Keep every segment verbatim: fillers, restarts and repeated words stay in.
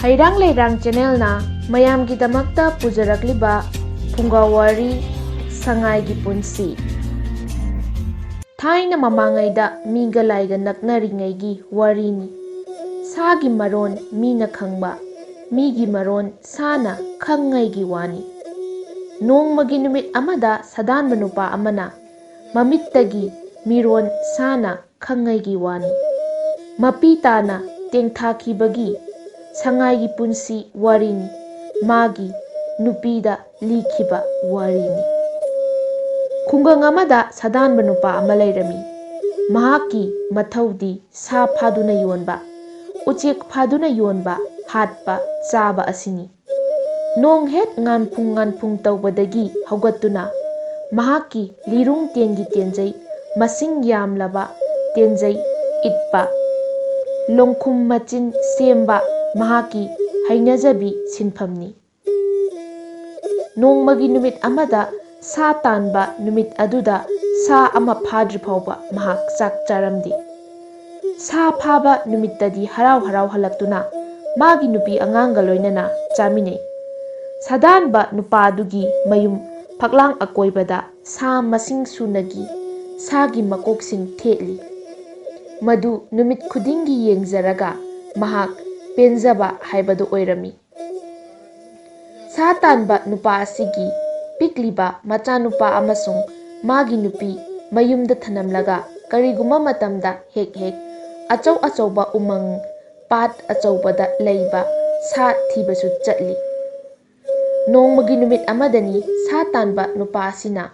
ꯍꯩꯔꯥꯡ ꯂꯩꯔꯥꯡ ꯆꯦꯅꯦꯜꯅ ꯃꯌꯥꯝꯒꯤꯗꯃꯛꯇ ꯄꯨꯖꯔꯛꯂꯤꯕ ꯐꯨꯡꯒꯥ ꯋꯥꯔꯤ, ꯁꯉꯥꯏꯒꯤ ꯄꯨꯟꯁꯤ꯫ ꯊꯥꯏꯅ ꯃꯃꯥꯡꯉꯩꯗ ꯃꯤꯒ ꯂꯥꯏꯒ ꯅꯛꯅꯔꯤꯉꯩꯒꯤ ꯋꯥꯔꯤꯅꯤ꯫ ꯁꯥꯒꯤ ꯃꯔꯣꯟ ꯃꯤꯅ ꯈꯪꯕ, ꯃꯤꯒꯤ ꯃꯔꯣꯟ ꯁꯥꯅ ꯈꯪꯉꯩꯒꯤ ꯋꯥꯅꯤ꯫ ꯅꯣꯡꯃꯒꯤ ꯅꯨꯃꯤꯠ ꯑꯃꯗ ꯁꯗꯥꯟꯕ ꯅꯨꯄꯥ ꯑꯃꯅ ꯃꯃꯤꯠꯇꯒꯤ ꯃꯤꯔꯣꯟ ꯁꯥꯅ ꯈꯪꯉꯩꯒꯤ ꯋꯥꯅꯤ꯫ ꯃꯄꯤ ꯇꯥꯅ ꯇꯦꯡꯊꯥꯈꯤꯕꯒꯤ ꯁꯉꯥꯏꯒꯤ ꯄꯨꯟꯁꯤ ꯋꯥꯔꯤꯅꯤ꯫ ꯃꯥꯒꯤ ꯅꯨꯄꯤꯗ ꯂꯤꯈꯤꯕ ꯋꯥꯔꯤꯅꯤ꯫ ꯈꯨꯡꯒꯪ ꯑꯃꯗ ꯁꯗꯥꯟꯕ ꯅꯨꯄꯥ ꯑꯃ ꯂꯩꯔꯝꯃꯤ꯫ ꯃꯍꯥꯛꯀꯤ ꯃꯊꯧꯗꯤ ꯁꯥ ꯐꯥꯗꯨꯅ ꯌꯣꯟꯕ, ꯎꯆꯦꯛ ꯐꯥꯗꯨꯅ ꯌꯣꯟꯕ, ꯍꯥꯠꯄ, ꯆꯥꯕ ꯑꯁꯤꯅꯤ꯫ ꯅꯣꯡ ꯍꯦꯛ ꯉꯥꯟꯐꯨꯡ ꯉꯥꯟꯐꯨꯡ ꯇꯧꯕꯗꯒꯤ ꯍꯧꯒꯠꯇꯨꯅ ꯃꯍꯥꯛꯀꯤ ꯂꯤꯔꯨꯡ ꯇꯦꯟꯒꯤ ꯇꯦꯟꯖꯩ, ꯃꯁꯤꯡ ꯌꯥꯝꯂꯕ ꯇꯦꯟꯖꯩ ꯏꯠꯄ, ꯂꯣꯡꯈꯨꯝ ꯃꯆꯤꯟ ꯁꯦꯝꯕ ꯃꯍꯥꯛꯀꯤ ꯍꯩꯅꯖꯕꯤ ꯁꯤꯟꯐꯝꯅꯤ꯫ ꯅꯣꯡꯃꯒꯤ ꯅꯨꯃꯤꯠ ꯑꯃꯗ ꯁꯥ ꯇꯥꯟꯕ ꯅꯨꯃꯤꯠ ꯑꯗꯨꯗ ꯁꯥ ꯑꯃ ꯐꯥꯗ꯭ꯔꯤ ꯐꯥꯎꯕ ꯃꯍꯥꯛ ꯆꯥꯛ ꯆꯥꯔꯝꯗꯦ꯫ ꯁꯥ ꯐꯥꯕ ꯅꯨꯃꯤꯠꯇꯗꯤ ꯍꯔꯥꯎ ꯍꯔꯥꯎ ꯍꯜꯂꯛꯇꯨꯅ ꯃꯥꯒꯤ ꯅꯨꯄꯤ ꯑꯉꯥꯡꯒ ꯂꯣꯏꯅꯅ ꯆꯥꯃꯤꯟꯅꯩ꯫ ꯁꯥꯗꯥꯟꯕ ꯅꯨꯄꯥꯗꯨꯒꯤ ꯃꯌꯨꯝ ꯐꯛꯂꯥꯡ ꯑꯀꯣꯏꯕꯗ ꯁꯥ ꯃꯁꯤꯡ ꯁꯨꯅꯒꯤ ꯁꯥꯒꯤ ꯃꯀꯣꯛꯁꯤꯡ ꯊꯦꯠꯂꯤ꯫ ꯃꯗꯨ ꯅꯨꯃꯤꯠ ꯈꯨꯗꯤꯡꯒꯤ ꯌꯦꯡꯖꯔꯒ ꯃꯍꯥꯛ ꯄꯦꯟꯖꯕ ꯍꯥꯏꯕꯗꯨ ꯑꯣꯏꯔꯝꯃꯤ꯫ ꯁꯥ ꯇꯥꯟꯕ ꯅꯨꯄꯥ ꯑꯁꯤꯒꯤ ꯄꯤꯛꯂꯤꯕ ꯃꯆꯥꯅꯨꯄꯥ ꯑꯃꯁꯨꯡ ꯃꯥꯒꯤ ꯅꯨꯄꯤ ꯃꯌꯨꯝꯗ ꯊꯅꯝꯂꯒ ꯀꯔꯤꯒꯨꯝꯕ ꯃꯇꯝꯗ ꯍꯦꯛ ꯍꯦꯛ ꯑꯆꯧ ꯑꯆꯧꯕ ꯎꯃꯪ ꯄꯥꯠ ꯑꯆꯧꯕꯗ ꯂꯩꯕ ꯁꯥ ꯊꯤꯕꯁꯨ ꯆꯠꯂꯤ꯫ ꯅꯣꯡꯃꯒꯤ ꯅꯨꯃꯤꯠ ꯑꯃꯗꯅꯤ ꯁꯥ ꯇꯥꯟꯕ ꯅꯨꯄꯥ ꯑꯁꯤꯅ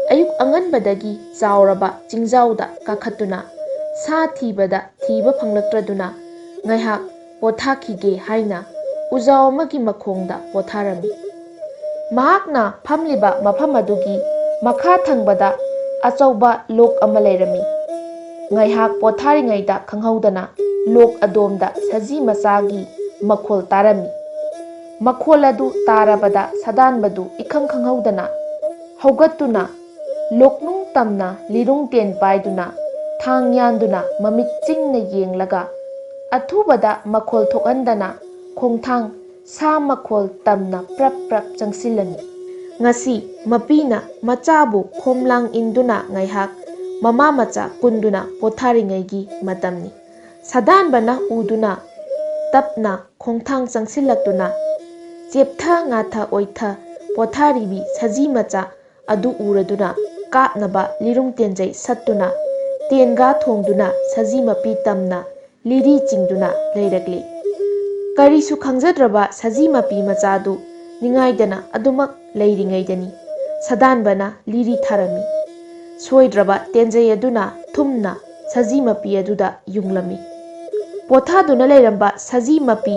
ꯑꯌꯨꯛ ꯑꯉꯟꯕꯗꯒꯤ ꯆꯥꯎꯔꯕ ꯆꯤꯡꯖꯥꯎꯗ ꯀꯥꯈꯠꯇꯨꯅ ꯁꯥ ꯊꯤꯕꯗ ꯊꯤꯕ ꯐꯪꯂꯛꯇ꯭ꯔꯗꯨꯅ ꯉꯥꯏꯍꯥꯛ ꯄꯣꯊꯥꯈꯤꯒꯦ ꯍꯥꯏꯅ ꯎꯖꯥꯎ ꯑꯃꯒꯤ ꯃꯈꯣꯡꯗ ꯄꯣꯊꯥꯔꯝꯃꯤ꯫ ꯃꯍꯥꯛꯅ ꯐꯝꯂꯤꯕ ꯃꯐꯝ ꯑꯗꯨꯒꯤ ꯃꯈꯥ ꯊꯪꯕꯗ ꯑꯆꯧꯕ ꯂꯣꯛ ꯑꯃ ꯂꯩꯔꯝꯃꯤ꯫ ꯉꯥꯏꯍꯥꯛ ꯄꯣꯊꯥꯔꯤꯉꯩꯗ ꯈꯪꯍꯧꯗꯅ ꯂꯣꯛ ꯑꯗꯣꯝꯗ ꯁꯖꯤ ꯃꯆꯥꯒꯤ ꯃꯈꯣꯜ ꯇꯥꯔꯝꯃꯤ꯫ ꯃꯈꯣꯜ ꯑꯗꯨ ꯇꯥꯔꯕꯗ ꯁꯥꯗꯥꯟꯕꯗꯨ ꯏꯈꯪ ꯈꯪꯍꯧꯗꯅ ꯍꯧꯒꯠꯇꯨꯅ ꯂꯣꯛꯅꯨꯡ ꯇꯝꯅ ꯂꯤꯔꯨꯡ ꯇꯦꯟ ꯄꯥꯏꯗꯨꯅ ꯊꯥꯡ ꯌꯥꯟꯗꯨꯅ ꯃꯃꯤꯠ ꯆꯤꯡꯅ ꯌꯦꯡꯂꯒ ꯑꯊꯨꯕꯗ ꯃꯈꯣꯜ ꯊꯣꯛꯍꯟꯗꯅ ꯈꯣꯡꯊꯥꯡ ꯁꯥ ꯃꯈꯣꯜ ꯇꯝꯅ ꯄ꯭ꯔꯞ ꯄ꯭ꯔꯞ ꯆꯪꯁꯤꯜꯂꯝꯃꯤ꯫ ꯉꯁꯤ ꯃꯄꯤꯅ ꯃꯆꯥꯕꯨ ꯈꯣꯝꯂꯥꯡ ꯏꯟꯗꯨꯅ ꯉꯥꯏꯍꯥꯛ ꯃꯃꯥ ꯃꯆꯥ ꯀꯨꯟꯗꯨꯅ ꯄꯣꯊꯥꯔꯤꯉꯩꯒꯤ ꯃꯇꯝꯅꯤ꯫ ꯁꯥꯗꯥꯟꯕꯅ ꯎꯗꯨꯅ ꯇꯞꯅ ꯈꯣꯡꯊꯥꯡ ꯆꯪꯁꯤꯜꯂꯛꯇꯨꯅ ꯆꯦꯞꯊ ꯉꯥꯊ ꯑꯣꯏꯊ ꯄꯣꯊꯥꯔꯤꯕꯤ ꯁꯖꯤ ꯃꯆꯥ ꯑꯗꯨ ꯎꯔꯗꯨꯅ ꯀꯥꯞꯅꯕ ꯂꯤꯔꯨꯡ ꯇꯦꯟꯖꯩ ꯁꯠꯇꯨꯅ ꯇꯦꯟꯒꯥ ꯊꯣꯡꯗꯨꯅ ꯁꯖꯤ ꯃꯄꯤ ꯇꯝꯅ ꯂꯤꯔꯤ ꯆꯤꯡꯗꯨꯅ ꯂꯩꯔꯛꯂꯤ꯫ ꯀꯔꯤꯁꯨ ꯈꯪꯖꯗ꯭ꯔꯕ ꯁꯖꯤ ꯃꯄꯤ ꯃꯆꯥꯗꯨ ꯅꯤꯡꯉꯥꯏꯗꯅ ꯑꯗꯨꯃꯛ ꯂꯩꯔꯤꯉꯩꯗꯅꯤ ꯁꯗꯥꯟꯕꯅ ꯂꯤꯔꯤ ꯊꯥꯔꯝꯃꯤ꯫ ꯁꯣꯏꯗ꯭ꯔꯕ ꯇꯦꯟꯖꯩ ꯑꯗꯨꯅ ꯊꯨꯝꯅ ꯁꯖꯤ ꯃꯄꯤ ꯑꯗꯨꯗ ꯌꯨꯡꯂꯝꯃꯤ꯫ ꯄꯣꯊꯥꯗꯨꯅ ꯂꯩꯔꯝꯕ ꯁꯖꯤ ꯃꯄꯤ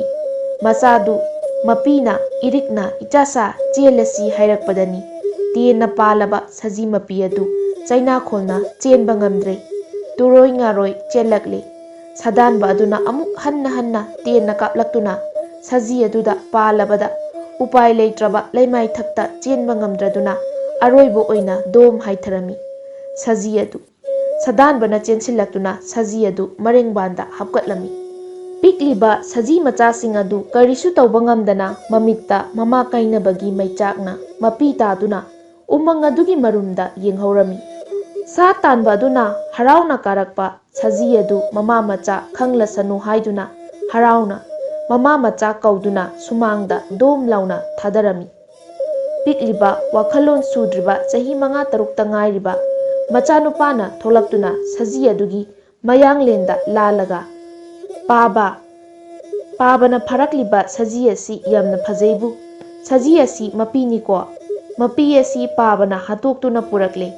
ꯃꯆꯥꯗꯨ ꯃꯄꯤꯅ ꯏꯔꯤꯛꯅ "ꯏꯆꯥꯁꯥ, ꯆꯦꯜꯂꯁꯤ" ꯍꯥꯏꯔꯛꯄꯗꯅꯤ ꯇꯦꯟꯅ ꯄꯥꯜꯂꯕ ꯁꯖꯤ ꯃꯄꯤ ꯑꯗꯨ ꯆꯩꯅꯥꯈꯣꯜꯅ ꯆꯦꯟꯕ ꯉꯝꯗ꯭ꯔꯦ꯫ ꯇꯨꯔꯣꯏ ꯉꯥꯔꯣꯏ ꯆꯦꯜꯂꯛꯂꯦ꯫ ꯁꯗꯥꯟꯕ ꯑꯗꯨꯅ ꯑꯃꯨꯛ ꯍꯟꯅ ꯍꯟꯅ ꯇꯦꯟꯅ ꯀꯥꯞꯂꯛꯇꯨꯅ ꯁꯖꯤ ꯑꯗꯨꯗ ꯄꯥꯜꯂꯕꯗ ꯎꯄꯥꯏ ꯂꯩꯇ꯭ꯔꯕ ꯂꯩꯃꯥꯏꯊꯛꯇ ꯆꯦꯟꯕ ꯉꯝꯗ꯭ꯔꯗꯨꯅ ꯑꯔꯣꯏꯕ ꯑꯣꯏꯅ ꯗꯣꯝ ꯍꯥꯏꯊꯔꯝꯃꯤ꯫ ꯁꯖꯤ ꯑꯗꯨ ꯁꯗꯥꯟꯕꯅ ꯆꯦꯟꯁꯤꯜꯂꯛꯇꯨꯅ ꯁꯖꯤ ꯑꯗꯨ ꯃꯔꯦꯡꯕꯥꯟꯗ ꯍꯥꯞꯀꯠꯂꯝꯃꯤ꯫ ꯄꯤꯛꯂꯤꯕ ꯁꯖꯤ ꯃꯆꯥꯁꯤꯡ ꯑꯗꯨ ꯀꯔꯤꯁꯨ ꯇꯧꯕ ꯉꯝꯗꯅ ꯃꯃꯤꯠꯇ ꯃꯃꯥ ꯀꯥꯏꯅꯕꯒꯤ ꯃꯩꯆꯥꯛꯅ ꯃꯄꯤ ꯇꯥꯗꯨꯅ ꯎꯃꯪ ꯑꯗꯨꯒꯤ ꯃꯔꯨꯝꯗ ꯌꯦꯡꯍꯧꯔꯝꯃꯤ꯫ ꯁꯥ ꯇꯥꯟꯕ ꯑꯗꯨꯅ ꯍꯔꯥꯎꯅ ꯀꯥꯔꯛꯄ ꯁꯖꯤ ꯑꯗꯨ ꯃꯃꯥ ꯃꯆꯥ ꯈꯪꯂꯁꯅꯨ ꯍꯥꯏꯗꯨꯅ ꯍꯔꯥꯎꯅ ꯃꯃꯥ ꯃꯆꯥ ꯀꯧꯗꯨꯅ ꯁꯨꯃꯥꯡꯗ ꯗꯣꯝ ꯂꯥꯎꯅ ꯊꯥꯗꯔꯝꯃꯤ꯫ ꯄꯤꯛꯂꯤꯕ, ꯋꯥꯈꯜꯂꯣꯟ ꯁꯨꯗ꯭ꯔꯤꯕ, ꯆꯍꯤ ꯃꯉꯥ ꯇꯔꯨꯛꯇ ꯉꯥꯏꯔꯤꯕ ꯃꯆꯥꯅꯨꯄꯥꯅ ꯊꯣꯛꯂꯛꯇꯨꯅ ꯁꯖꯤ ꯑꯗꯨꯒꯤ ꯃꯌꯥꯡꯂꯦꯟꯗ ꯂꯥꯜꯂꯒ, "ꯄꯥꯕ, ꯄꯥꯕꯅ ꯐꯥꯔꯛꯂꯤꯕ ꯁꯖꯤ ꯑꯁꯤ ꯌꯥꯝꯅ ꯐꯖꯩꯕꯨ꯫ ꯁꯖꯤ ꯑꯁꯤ ꯃꯄꯤꯅꯤꯀꯣ꯫ ꯃꯄꯤ ꯑꯁꯤ ꯄꯥꯕꯅ ꯍꯥꯠꯇꯣꯛꯇꯨꯅ ꯄꯨꯔꯛꯂꯦ꯫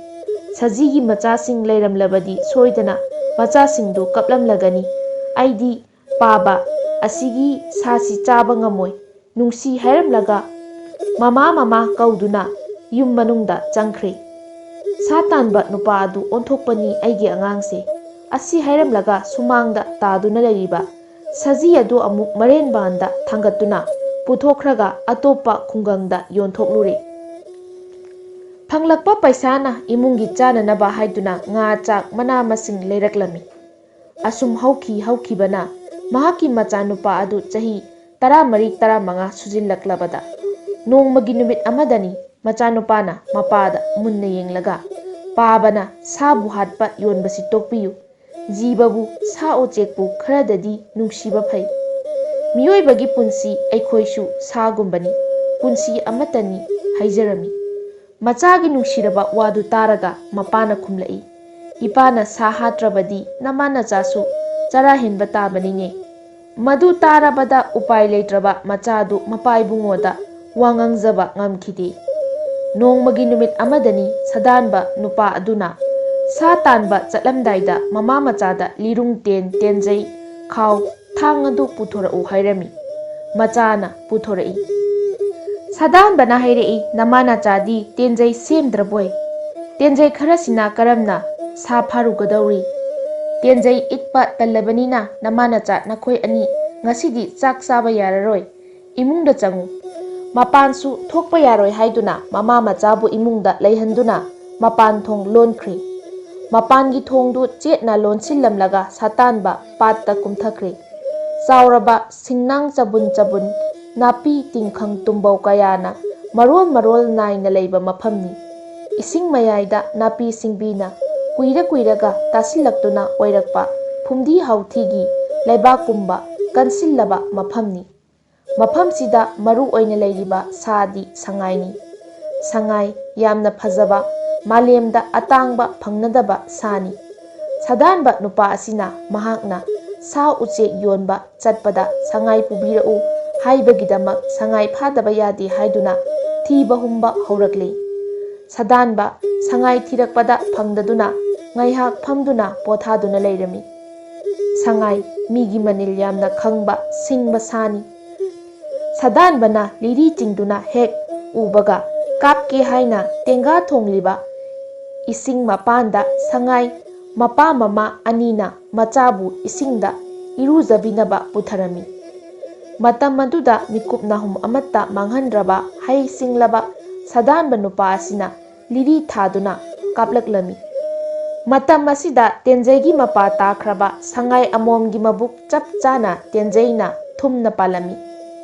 ꯁꯖꯤꯒꯤ ꯃꯆꯥꯁꯤꯡ ꯂꯩꯔꯝꯂꯕꯗꯤ ꯁꯣꯏꯗꯅ ꯃꯆꯥꯁꯤꯡꯗꯨ ꯀꯞꯂꯝꯂꯒꯅꯤ꯫ ꯑꯩꯗꯤ ꯄꯥꯕ ꯑꯁꯤꯒꯤ ꯁꯥꯁꯤ ꯆꯥꯕ ꯉꯝꯃꯣꯏ"꯫ ꯅꯨꯡꯁꯤ ꯍꯥꯏꯔꯝꯂꯒ ꯃꯃꯥ ꯃꯃꯥ ꯀꯧꯗꯨꯅ ꯌꯨꯝ ꯃꯅꯨꯡꯗ ꯆꯪꯈ꯭ꯔꯦ꯫ ꯁꯥ ꯇꯥꯟꯕ ꯅꯨꯄꯥ ꯑꯗꯨ ꯑꯣꯟꯊꯣꯛꯄꯅꯤ ꯑꯩꯒꯤ ꯑꯉꯥꯡꯁꯦ꯫ ꯑꯁꯤ ꯍꯥꯏꯔꯝꯂꯒ ꯁꯨꯃꯥꯡꯗ ꯇꯥꯗꯨꯅ ꯂꯩꯔꯤꯕ ꯁꯖꯤ ꯑꯗꯨ ꯑꯃꯨꯛ ꯃꯔꯦꯟꯕꯥꯟꯗ ꯊꯥꯡꯒꯠꯇꯨꯅ ꯄꯨꯊꯣꯛꯈ꯭ꯔꯒ ꯑꯇꯣꯞꯄ ꯈꯨꯡꯒꯪꯗ ꯌꯣꯟꯊꯣꯛꯂꯨꯔꯦ꯫ ꯐꯪꯂꯛꯄ ꯄꯩꯁꯥꯅ ꯏꯃꯨꯡꯒꯤ ꯆꯥꯅꯅꯕ ꯍꯥꯏꯗꯨꯅ ꯉꯥ, ꯆꯥꯛ, ꯃꯅꯥ ꯃꯁꯤꯡ ꯂꯩꯔꯛꯂꯝꯃꯤ꯫ ꯑꯁꯨꯝ ꯍꯧꯈꯤ ꯍꯧꯈꯤꯕꯅ ꯃꯍꯥꯛꯀꯤ ꯃꯆꯥꯅꯨꯄꯥ ꯑꯗꯨ ꯆꯍꯤ ꯇꯔꯥꯃꯔꯤ ꯇꯔꯥꯃꯉꯥ ꯁꯨꯖꯤꯜꯂꯛꯂꯕꯗ, ꯅꯣꯡꯃꯒꯤ ꯅꯨꯃꯤꯠ ꯑꯃꯗꯅꯤ ꯃꯆꯥꯅꯨꯄꯥꯅ ꯃꯄꯥꯗ ꯃꯨꯟꯅ ꯌꯦꯡꯂꯒ, "ꯄꯥꯕꯅ ꯁꯥꯕꯨ ꯍꯥꯠꯄ ꯌꯣꯟꯕꯁꯤ ꯇꯣꯛꯄꯤꯌꯨ꯫ ꯖꯤꯕꯕꯨ, ꯁꯥ ꯎꯆꯦꯛꯄꯨ ꯈꯔꯗꯗꯤ ꯅꯨꯡꯁꯤꯕ ꯐꯩ꯫ ꯃꯤꯑꯣꯏꯕꯒꯤ ꯄꯨꯟꯁꯤ ꯑꯩꯈꯣꯏꯁꯨ ꯁꯥꯒꯨꯝꯕꯅꯤ, ꯄꯨꯟꯁꯤ ꯑꯃꯠꯇꯅꯤ" ꯍꯥꯏꯖꯔꯝꯃꯤ꯫ ꯃꯆꯥꯒꯤ ꯅꯨꯡꯁꯤꯔꯕ ꯋꯥꯗꯨ ꯇꯥꯔꯒ ꯃꯄꯥꯅ ꯈꯨꯝꯂꯛꯏ, "ꯏꯄꯥꯅ ꯁꯥ ꯍꯥꯠꯇ꯭ꯔꯕꯗꯤ ꯅꯃꯥ ꯅꯆꯥꯁꯨ ꯆꯔꯥ ꯍꯦꯟꯕ ꯇꯥꯕꯅꯤꯅꯦ"꯫ ꯃꯗꯨ ꯇꯥꯔꯕꯗ ꯎꯄꯥꯏ ꯂꯩꯇ꯭ꯔꯕ ꯃꯆꯥꯗꯨ ꯃꯄꯥ ꯏꯕꯨꯡꯉꯣꯗ ꯋꯥ ꯉꯥꯡꯖꯕ ꯉꯝꯈꯤꯗꯦ꯫ ꯅꯣꯡꯃꯒꯤ ꯅꯨꯃꯤꯠ ꯑꯃꯗꯅꯤ ꯁꯥꯗꯥꯟꯕ ꯅꯨꯄꯥ ꯑꯗꯨꯅ ꯁꯥ ꯇꯥꯟꯕ ꯆꯠꯂꯝꯗꯥꯏꯗ ꯃꯃꯥ ꯃꯆꯥꯗ ꯂꯤꯔꯨꯡ ꯇꯦꯟ, ꯇꯦꯟꯖꯩ, ꯈꯥꯎ, ꯊꯥꯡ ꯑꯗꯨ ꯄꯨꯊꯣꯔꯛꯎ ꯍꯥꯏꯔꯝꯃꯤ꯫ ꯃꯆꯥꯅ ꯄꯨꯊꯣꯔꯛꯏ꯫ ꯁꯥꯗꯥꯟꯕꯅ ꯍꯥꯏꯔꯛꯏ, "ꯅꯃꯥ ꯅꯆꯥꯗꯤ ꯇꯦꯟꯖꯩ ꯁꯦꯝꯗ꯭ꯔꯕꯣꯏ? ꯇꯦꯟꯖꯩ ꯈꯔꯁꯤꯅ ꯀꯔꯝꯅ ꯁꯥ ꯐꯥꯔꯨꯒꯗꯧꯔꯤ? ꯇꯦꯟꯖꯩ ꯏꯠꯄ ꯇꯜꯂꯕꯅꯤꯅ ꯅꯃꯥ ꯅꯆꯥ ꯅꯈꯣꯏ ꯑꯅꯤ ꯉꯁꯤꯗꯤ ꯆꯥꯛ ꯆꯥꯕ ꯌꯥꯔꯔꯣꯏ꯫ ꯏꯃꯨꯡꯗ ꯆꯪꯉꯨ"꯫ ꯃꯄꯥꯟꯁꯨ ꯊꯣꯛꯄ ꯌꯥꯔꯣꯏ ꯍꯥꯏꯗꯨꯅ ꯃꯃꯥ ꯃꯆꯥꯕꯨ ꯏꯃꯨꯡꯗ ꯂꯩꯍꯟꯗꯨꯅ ꯃꯄꯥꯟ ꯊꯣꯡ ꯂꯣꯟꯈ꯭ꯔꯦ꯫ ꯃꯄꯥꯟꯒꯤ ꯊꯣꯡꯗꯨ ꯆꯦꯠꯅ ꯂꯣꯟꯁꯤꯜꯂꯝꯂꯒ ꯁꯥꯇꯥꯟꯕ ꯄꯥꯠꯇ ꯀꯨꯝꯊꯈ꯭ꯔꯦ꯫ ꯆꯥꯎꯔꯕ ꯁꯤꯡꯅꯥꯡ ꯆꯕꯨꯟ ꯆꯕꯨꯟ, ꯅꯥꯄꯤ ꯇꯤꯡꯈꯪ ꯇꯨꯝꯕꯧ ꯀꯌꯥꯅ ꯃꯔꯣꯜ ꯃꯔꯣꯜ ꯅꯥꯏꯅ ꯂꯩꯕ ꯃꯐꯝꯅꯤ꯫ ꯏꯁꯤꯡ ꯃꯌꯥꯏꯗ ꯅꯥꯄꯤ ꯁꯤꯡꯕꯤꯅ ꯀꯨꯏꯔ ꯀꯨꯏꯔꯒ ꯇꯥꯁꯤꯜꯂꯛꯇꯨꯅ ꯑꯣꯏꯔꯛꯄ ꯐꯨꯝꯗꯤ ꯍꯥꯎꯊꯤꯒꯤ ꯂꯩꯕꯥꯛꯀꯨꯝꯕ ꯀꯟꯁꯤꯜꯂꯕ ꯃꯐꯝꯅꯤ꯫ ꯃꯐꯝꯁꯤꯗ ꯃꯔꯨ ꯑꯣꯏꯅ ꯂꯩꯔꯤꯕ ꯁꯥꯗꯤ ꯁꯉꯥꯏꯅꯤ꯫ ꯁꯉꯥꯏ ꯌꯥꯝꯅ ꯐꯖꯕ, ꯃꯥꯂꯦꯝꯗ ꯑꯇꯥꯡꯕ ꯐꯪꯅꯗꯕ ꯁꯥꯅꯤ꯫ ꯁꯥꯗꯥꯟꯕ ꯅꯨꯄꯥ ꯑꯁꯤꯅ ꯃꯍꯥꯛꯅ ꯁꯥ ꯎꯆꯦꯛ ꯌꯣꯟꯕ ꯆꯠꯄꯗ ꯁꯉꯥꯏ ꯄꯨꯕꯤꯔꯛꯎ ꯍꯥꯏꯕꯒꯤꯗꯃꯛ ꯁꯉꯥꯏ ꯐꯥꯗꯕ ꯌꯥꯗꯦ ꯍꯥꯏꯗꯨꯅ ꯊꯤꯕ ꯍꯨꯝꯕ ꯍꯧꯔꯛꯂꯤ꯫ ꯁꯥꯗꯥꯟꯕ ꯁꯉꯥꯏ ꯊꯤꯔꯛꯄꯗ ꯐꯪꯗꯗꯨꯅ ꯉꯥꯏꯍꯥꯛ ꯐꯝꯗꯨꯅ ꯄꯣꯊꯥꯗꯨꯅ ꯂꯩꯔꯝꯃꯤ꯫ ꯁꯉꯥꯏ ꯃꯤꯒꯤ ꯃꯅꯤꯜ ꯌꯥꯝꯅ ꯈꯪꯕ ꯁꯤꯡꯕ ꯁꯥꯅꯤ꯫ ꯁꯥꯗꯥꯟꯕꯅ ꯂꯤꯔꯤ ꯆꯤꯡꯗꯨꯅ ꯍꯦꯛ ꯎꯕꯒ ꯀꯥꯞꯀꯦ ꯍꯥꯏꯅ ꯇꯦꯡꯒꯥ ꯊꯣꯡꯂꯤꯕ ꯏꯁꯤꯡ ꯃꯄꯥꯟꯗ ꯁꯉꯥꯏ ꯃꯄꯥ ꯃꯃꯥ ꯑꯅꯤꯅ ꯃꯆꯥꯕꯨ ꯏꯁꯤꯡꯗ ꯏꯔꯨꯖꯕꯤꯅꯕ ꯄꯨꯊꯔꯝꯃꯤ꯫ ꯃꯇꯝ ꯑꯗꯨꯗ ꯃꯤꯀꯨꯞ ꯅꯥꯍꯨꯝ ꯑꯃꯠꯇ ꯃꯥꯡꯍꯟꯗ꯭ꯔꯕ ꯍꯩ ꯁꯤꯡꯂꯕ ꯁꯥꯗꯥꯟꯕ ꯅꯨꯄꯥ ꯑꯁꯤꯅ ꯂꯤꯔꯤ ꯊꯥꯗꯨꯅ ꯀꯥꯞꯂꯛꯂꯝꯃꯤ꯫ ꯃꯇꯝ ꯑꯁꯤꯗ ꯇꯦꯟꯖꯩꯒꯤ ꯃꯄꯥ ꯇꯥꯈ꯭ꯔꯕ ꯁꯉꯥꯏ ꯑꯃꯣꯝꯒꯤ ꯃꯕꯨꯛ ꯆꯞ ꯆꯥꯅ ꯇꯦꯟꯖꯩꯅ ꯊꯨꯝꯅ ꯄꯥꯜꯂꯝꯃꯤ꯫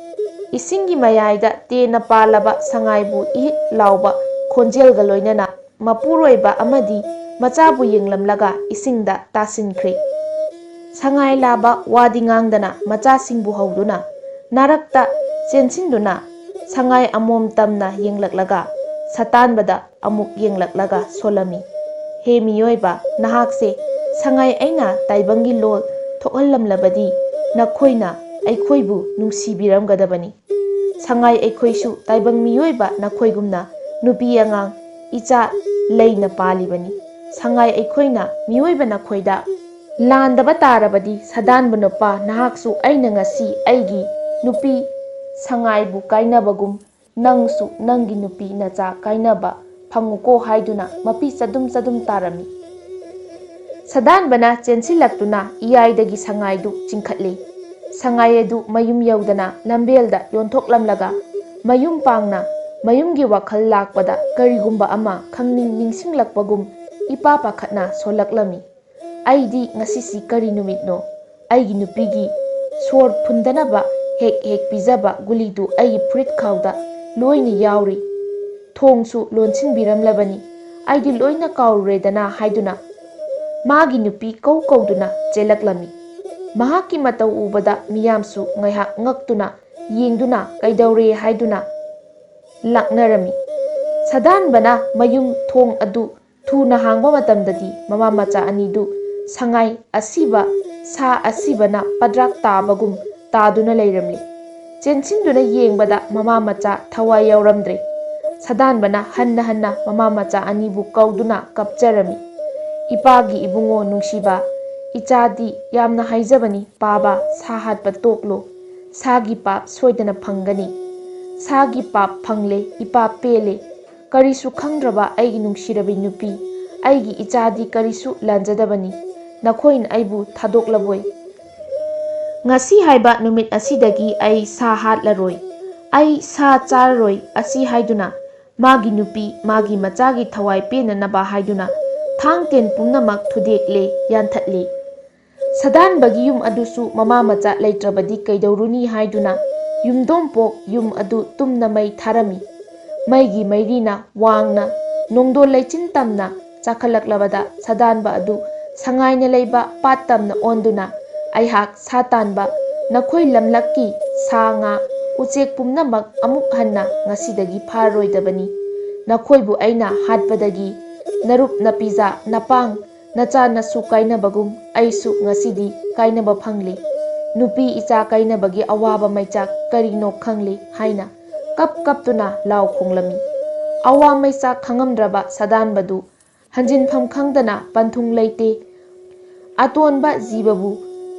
ꯏꯁꯤꯡꯒꯤ ꯃꯌꯥꯏꯗ ꯇꯦꯟꯅ ꯄꯥꯜꯂꯕ ꯁꯉꯥꯏꯕꯨ ꯏꯍꯤꯛ ꯂꯥꯎꯕ ꯈꯣꯟꯖꯦꯜꯒ ꯂꯣꯏꯅꯅ ꯃꯄꯨꯔꯣꯏꯕ ꯑꯃꯗꯤ ꯃꯆꯥꯕꯨ ꯌꯦꯡꯂꯝꯂꯒ ꯏꯁꯤꯡꯗ ꯇꯥꯁꯤꯟꯈ꯭ꯔꯦ꯫ ꯁꯉꯥꯏ ꯂꯥꯕ ꯋꯥꯗꯤ ꯉꯥꯡꯗꯅ ꯃꯆꯥꯁꯤꯡꯕꯨ ꯍꯧꯗꯨꯅ ꯅꯥꯔꯛꯇ ꯆꯦꯟꯁꯤꯟꯗꯨꯅ ꯁꯉꯥꯏ ꯑꯃꯣꯝ ꯇꯝꯅ ꯌꯦꯡꯂꯛꯂꯒ ꯁꯇꯥꯟꯕꯗ ꯑꯃꯨꯛ ꯌꯦꯡꯂꯛꯂꯒ ꯁꯣꯜꯂꯝꯃꯤ, "ꯍꯦ ꯃꯤꯑꯣꯏꯕ, ꯅꯍꯥꯛꯁꯦ ꯁꯉꯥꯏ ꯑꯩꯅ ꯇꯥꯏꯕꯪꯒꯤ ꯂꯣꯜ ꯊꯣꯛꯍꯜꯂꯝꯂꯕꯗꯤ ꯅꯈꯣꯏꯅ ꯑꯩꯈꯣꯏꯕꯨ ꯅꯨꯡꯁꯤꯕꯤꯔꯝꯒꯗꯕꯅꯤ꯫ ꯁꯉꯥꯏ ꯑꯩꯈꯣꯏꯁꯨ ꯇꯥꯏꯕꯪ ꯃꯤꯑꯣꯏꯕ ꯅꯈꯣꯏꯒꯨꯝꯅ ꯅꯨꯄꯤ ꯑꯉꯥꯡ ꯏꯆꯥ ꯂꯩꯅ ꯄꯥꯜꯂꯤꯕꯅꯤ꯫ ꯁꯉꯥꯏ ꯑꯩꯈꯣꯏꯅ ꯃꯤꯑꯣꯏꯕ ꯅꯈꯣꯏꯗ ꯂꯥꯟꯗꯕ ꯇꯥꯔꯕꯗꯤ ꯁꯗꯥꯟꯕ ꯅꯨꯄꯥ ꯅꯍꯥꯛꯁꯨ ꯑꯩꯅ ꯉꯁꯤ ꯑꯩꯒꯤ ꯅꯨꯄꯤ ꯁꯉꯥꯏꯕꯨ ꯀꯥꯏꯅꯕꯒꯨꯝ ꯅꯪꯁꯨ ꯅꯪꯒꯤ ꯅꯨꯄꯤ ꯅꯆꯥ ꯀꯥꯏꯅꯕ ꯐꯪꯉꯨꯀꯣ" ꯍꯥꯏꯗꯨꯅ ꯃꯄꯤ ꯆꯗꯨꯝ ꯆꯗꯨꯝ ꯇꯥꯔꯝꯃꯤ꯫ ꯁꯗꯥꯟꯕꯅ ꯆꯦꯟꯁꯤꯜꯂꯛꯇꯨꯅ ꯏꯌꯥꯏꯗꯒꯤ ꯁꯉꯥꯏꯗꯨ ꯆꯤꯡꯈꯠꯂꯤ꯫ ꯁꯉꯥꯏ ꯑꯗꯨ ꯃꯌꯨꯝ ꯌꯧꯗꯅ ꯂꯝꯕꯦꯜꯗ ꯌꯣꯟꯊꯣꯛꯂꯝꯂꯒ ꯃꯌꯨꯝ ꯄꯥꯡꯅ ꯃꯌꯨꯝꯒꯤ ꯋꯥꯈꯜ ꯂꯥꯛꯄꯗ ꯀꯔꯤꯒꯨꯝꯕ ꯑꯃ ꯈꯪꯅꯤꯡ ꯅꯤꯡꯁꯤꯡꯂꯛꯄꯒꯨꯝ ꯏꯄꯥ ꯄꯥꯈꯠꯅ ꯁꯣꯜꯂꯛꯂꯝꯃꯤ꯫ "ꯑꯩꯗꯤ ꯉꯁꯤꯁꯤ ꯀꯔꯤ ꯅꯨꯃꯤꯠꯅꯣ? ꯑꯩꯒꯤ ꯅꯨꯄꯤꯒꯤ ꯁꯣꯔ ꯐꯨꯟꯗꯅꯕ ꯍꯦꯛ ꯍꯦꯛ ꯄꯤꯖꯕ ꯒꯨꯂꯤꯗꯨ ꯑꯩꯒꯤ ꯐꯨꯔꯤꯠ ꯈꯥꯎꯗ ꯂꯣꯏꯅ ꯌꯥꯎꯔꯤ꯫ ꯊꯣꯡꯁꯨ ꯂꯣꯟꯁꯤꯟꯕꯤꯔꯝꯂꯕꯅꯤ꯫ ꯑꯩꯗꯤ ꯂꯣꯏꯅ ꯀꯥꯎꯔꯨꯔꯦꯗꯅ" ꯍꯥꯏꯗꯨꯅ ꯃꯥꯒꯤ ꯅꯨꯄꯤ ꯀꯧ ꯀꯧꯗꯨꯅ ꯆꯦꯜꯂꯛꯂꯝꯃꯤ꯫ ꯃꯍꯥꯛꯀꯤ ꯃꯇꯧ ꯎꯕꯗ ꯃꯤꯌꯥꯝꯁꯨ ꯉꯥꯏꯍꯥꯛ ꯉꯛꯇꯨꯅ ꯌꯦꯡꯗꯨꯅ ꯀꯩꯗꯧꯔꯦ ꯍꯥꯏꯗꯨꯅ ꯂꯥꯛꯅꯔꯝꯃꯤ꯫ ꯁꯗꯥꯟꯕꯅ ꯃꯌꯨꯝ ꯊꯣꯡ ꯑꯗꯨ ꯊꯨꯅ ꯍꯥꯡꯕ ꯃꯇꯝꯗꯗꯤ ꯃꯃꯥ ꯃꯆꯥ ꯑꯅꯤꯗꯨ ꯁꯉꯥꯏ ꯑꯁꯤꯕ, ꯁꯥ ꯑꯁꯤꯕꯅ ꯄꯗ꯭ꯔꯥꯛ ꯇꯥꯕꯒꯨꯝ ꯇꯥꯗꯨꯅ ꯂꯩꯔꯝꯂꯤ꯫ ꯆꯦꯟꯁꯤꯟꯗꯨꯅ ꯌꯦꯡꯕꯗ ꯃꯃꯥ ꯃꯆꯥ ꯊꯋꯥꯏ ꯌꯥꯎꯔꯝꯗ꯭ꯔꯦ꯫ ꯁꯗꯥꯟꯕꯅ ꯍꯟꯅ ꯍꯟꯅ ꯃꯃꯥ ꯃꯆꯥ ꯑꯅꯤꯕꯨ ꯀꯧꯗꯨꯅ ꯀꯞꯆꯔꯝꯃꯤ꯫ "ꯏꯄꯥꯒꯤ ꯏꯕꯨꯡꯉꯣ ꯅꯨꯡꯁꯤꯕ, ꯏꯆꯥꯗꯤ ꯌꯥꯝꯅ ꯍꯥꯏꯖꯕꯅꯤ, ꯄꯥꯕ ꯁꯥ ꯍꯥꯠꯄ ꯇꯣꯛꯂꯣ꯫ ꯁꯥꯒꯤ ꯄꯥꯞ ꯁꯣꯏꯗꯅ ꯐꯪꯒꯅꯤ꯫ ꯁꯥꯒꯤ ꯄꯥꯞ ꯐꯪꯂꯦ, ꯏꯄꯥ ꯄꯦꯜꯂꯦ꯫ ꯀꯔꯤꯁꯨ ꯈꯪꯗ꯭ꯔꯕ ꯑꯩꯒꯤ ꯅꯨꯡꯁꯤꯔꯕꯤ ꯅꯨꯄꯤ, ꯑꯩꯒꯤ ꯏꯆꯥꯗꯤ ꯀꯔꯤꯁꯨ ꯂꯥꯟꯖꯗꯕꯅꯤ꯫ ꯅꯈꯣꯏꯅ ꯑꯩꯕꯨ ꯊꯥꯗꯣꯛꯂꯕꯣꯏ꯫ ꯉꯁꯤ ꯍꯥꯏꯕ ꯅꯨꯃꯤꯠ ꯑꯁꯤꯗꯒꯤ ꯑꯩ ꯁꯥ ꯍꯥꯠꯂꯔꯣꯏ, ꯑꯩ ꯁꯥ ꯆꯥꯔꯔꯣꯏ" ꯑꯁꯤ ꯍꯥꯏꯗꯨꯅ ꯃꯥꯒꯤ ꯅꯨꯄꯤ, ꯃꯥꯒꯤ ꯃꯆꯥꯒꯤ ꯊꯋꯥꯏ ꯄꯦꯟꯅꯅꯕ ꯍꯥꯏꯗꯨꯅ ꯊꯥꯡ ꯇꯦꯟ ꯄꯨꯝꯅꯃꯛ ꯊꯨꯗꯦꯛꯂꯦ, ꯌꯥꯟꯊꯠꯂꯦ꯫ ꯁꯗꯥꯟꯕꯒꯤ ꯌꯨꯝ ꯑꯗꯨꯁꯨ ꯃꯃꯥ ꯃꯆꯥ ꯂꯩꯇ꯭ꯔꯕꯗꯤ ꯀꯩꯗꯧꯔꯨꯅꯤ ꯍꯥꯏꯗꯨꯅ ꯌꯨꯝꯗꯣꯝꯄꯣꯛ ꯌꯨꯝ ꯑꯗꯨ ꯇꯨꯝꯅ ꯃꯩ ꯊꯥꯔꯝꯃꯤ꯫ ꯃꯩꯒꯤ ꯃꯩꯔꯤꯅ ꯋꯥꯡꯅ ꯅꯣꯡꯗꯣꯜ ꯂꯩꯆꯤꯟ ꯇꯝꯅ ꯆꯥꯈꯠꯂꯛꯂꯕꯗ ꯁꯥꯗꯥꯟꯕ ꯑꯗꯨ ꯁꯉꯥꯏꯅ ꯂꯩꯕ ꯄꯥꯠ ꯇꯝꯅ ꯑꯣꯟꯗꯨꯅ, ꯑꯩꯍꯥꯛ ꯁꯥ ꯇꯥꯟꯕ, ꯅꯈꯣꯏ ꯂꯝꯂꯛꯀꯤ ꯁꯥ ꯉꯥ, ꯎꯆꯦꯛ ꯄꯨꯝꯅꯃꯛ ꯑꯃꯨꯛ ꯍꯟꯅ ꯉꯁꯤꯗꯒꯤ ꯐꯥꯔꯣꯏꯗꯕꯅꯤ꯫ ꯅꯈꯣꯏꯕꯨ ꯑꯩꯅ ꯍꯥꯠꯄꯗꯒꯤ ꯅꯔꯨꯞ ꯅꯄꯤꯖꯥ ꯅꯄꯥꯡ ꯅꯆꯥ ꯅꯁꯨ ꯀꯥꯏꯅꯕꯒꯨꯝ ꯑꯩꯁꯨ ꯉꯁꯤꯗꯤ ꯀꯥꯏꯅꯕ ꯐꯪꯂꯤ꯫ ꯅꯨꯄꯤ ꯏꯆꯥ ꯀꯥꯏꯅꯕꯒꯤ ꯑꯋꯥꯕ ꯃꯩꯆꯥꯛ ꯀꯔꯤꯅꯣ ꯈꯪꯂꯤ ꯍꯥꯏꯅ ꯀꯞ ꯀꯞꯇꯨꯅ ꯂꯥꯎ ꯈꯣꯡꯂꯝꯃꯤ꯫ ꯑꯋꯥ ꯃꯩꯆꯥꯛ ꯈꯪꯉꯝꯗ꯭ꯔꯕ ꯁꯥꯗꯥꯟꯕꯗꯨ ꯍꯟꯖꯤꯟꯐꯝ ꯈꯪꯗꯅ ꯄꯟꯊꯨꯡ ꯂꯩꯇꯦ ꯑꯇꯣꯟꯕ ꯖꯤꯕꯕꯨ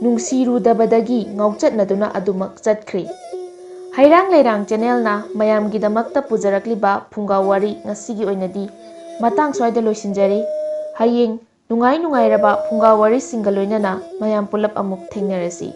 ꯅꯨꯡꯁꯤꯔꯨꯗꯕꯗꯒꯤ ꯉꯥꯎꯆꯠꯅꯗꯨꯅ ꯑꯗꯨꯃꯛ ꯆꯠꯈ꯭ꯔꯦ꯫ ꯍꯩꯔꯥꯡ ꯂꯩꯔꯥꯡ ꯆꯦꯅꯦꯜꯅ ꯃꯌꯥꯝꯒꯤꯗꯃꯛꯇ ꯄꯨꯖꯔꯛꯂꯤꯕ ꯐꯨꯡꯒꯥ ꯋꯥꯔꯤ ꯉꯁꯤꯒꯤ ꯑꯣꯏꯅꯗꯤ ꯃꯇꯥꯡ ꯁ꯭ꯋꯥꯏꯗ ꯂꯣꯏꯁꯤꯟꯖꯔꯦ꯫ ꯍꯌꯦꯡ ꯅꯨꯡꯉꯥꯏ ꯅꯨꯡꯉꯥꯏꯔꯕ ꯐꯨꯡꯒꯥ ꯋꯥꯔꯤꯁꯤꯡꯒ ꯂꯣꯏꯅꯅ ꯃꯌꯥꯝ ꯄꯨꯂꯞ ꯑꯃꯨꯛ ꯊꯦꯡꯅꯔꯁꯤ꯫